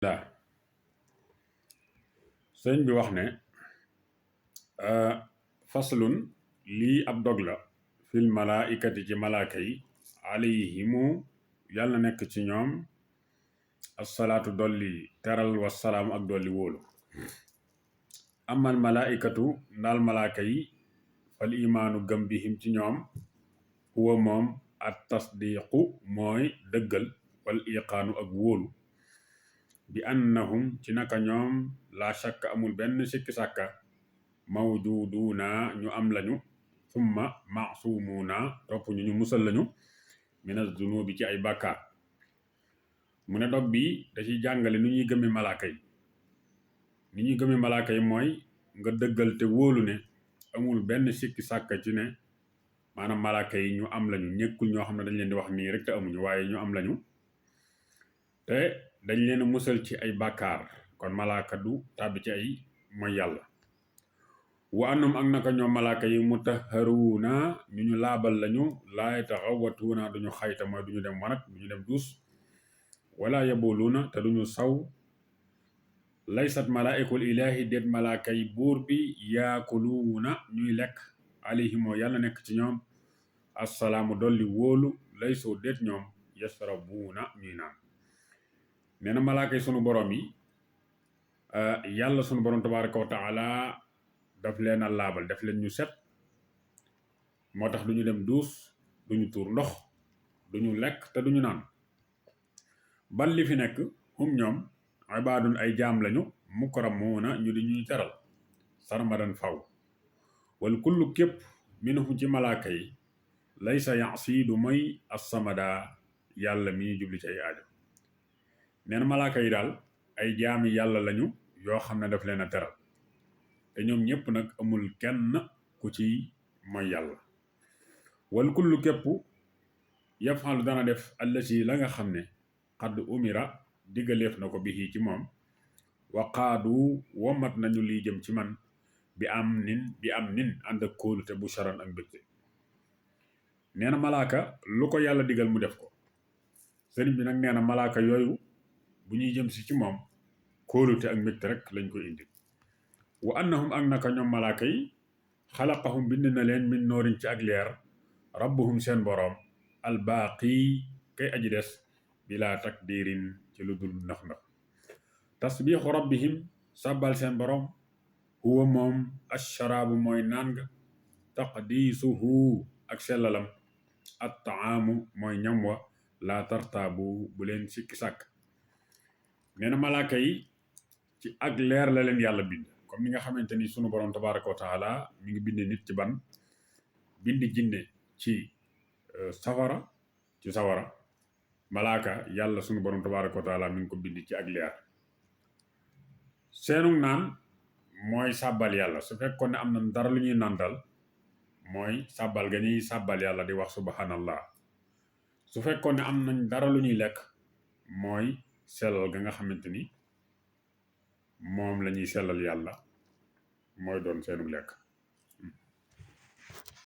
la sëñ bi wax ne faslun lii ab dog la fil malaaikati ci malaaka yi alayhimu yàlla nekk ci ñoom assalaatu dolli teral wassalaam ak dolli wóolu amal malaaikatu ndaal malaaka yi fal imaanu gëm bihim ci ñoom huwa moom at tasdiqu mooy dëggal wal iqaanu ak wóolu bi annahum ci naka ñoom la shakk amul benn sikki sàkka mawjuduuna ñu am lañu summa maasumuuna topp ñu musal lañu mina zunubi ci ay bàkkaar mu ne dog bi da ciy jàngale nu ñuy gëmee malaaka yi ni ñuy gëmee malaaka yi mooy nga dëggal te wóolu ne amul benn sikki sàkka ci ne maanaam malaaka yi ñu am lañu ñekkul ñoo xam ne dañ leen di wax nii rek te amuñu waaye ñu am lañu te dañ leen musal ci ay bàkkaar kon malaaka du tàbbi ci ay mooy yàlla wa annum ak naka ñoom malaaka yi mutahharuuna ñu laabal lañu laa yataxawatuuna duñu xayta mooy duñu dem wanag duñu dem duus wala yabuluuna te duñu saw laysat malaaikul ilaahi déet malaaka yi buur bi yaakuluuna ñuy lekk alayhimoo yàlla nekk ci ñoom assalaamu dolli wóolu laysoo déet ñoom yasrabuuna ñuy naan nee na malaaka yi sunu borom yi yàlla sunu borom tabaraka wa taala daf leen a laabal daf leen ñu set moo tax duñu dem duus duñu tuur ndox duñu lekk te duñu naan bal li fi nekk hum ñoom ibaadun ay jaam lañu mukramuuna ñu di ñuy teral sarmadan faw wal kullu képp minhum ci malaaka yi laysa yasi du mooy assamada yàlla mi jubli ci ay aajo neen malaaka yi daal ay jaami yàlla lañu yoo xam ne daf leen a teral te ñoom ñépp nag amul kenn ku ci mooy yàlla wal kullu képp yafalu dana def allasi la nga xam ne xadd umira diggaleef na ko bi ci moom waqaadu womat nañu lii jëm ci man bi am nin ànd ak kóolute bu sharan ak mbégte nee na malaaka lu ko yàlla digal mu def ko sëriñ bi nag nee na malaaka yooyu bu ñuy jëm si ci moom kóolute ak mbégte rek lañ koy indi wa annahum ak naka ñoom malaaka yi xalaqahum bind na leen min noorin ci ak leer rabbuhum seen boroom albaaqi kay aji des bila takdirin ci lu dul ndax tasbiixu rabbihim sàbbal seen boroom huwa moom asharaabu mooy naan nga taqdiisuhu ak sellalam at taamu mooy ñam wa laa tartaabu bu leen sikki sàkk nee na malaaka yi ci ak leer la leen yàlla bind comme ni nga xamante ni sunu borom tabaraka wa taala mi ngi binde nit ci ban bindi jinne ci sawara malaaka yàlla sunu borom tabaraka wa taala mi ngi ko bind ci ak leer seenu naan mooy sàbbal yàlla su fekkoon ne am na dara lu ñuy nàndal mooy sàbbal ga ñuy sàbbal yàlla di wax subhanallah su fekkoon ne am nañ dara lu ñuy lekk mooy sellal ga nga xamante ni moom la ñuy sellal yàlla mooy doon seenu lekk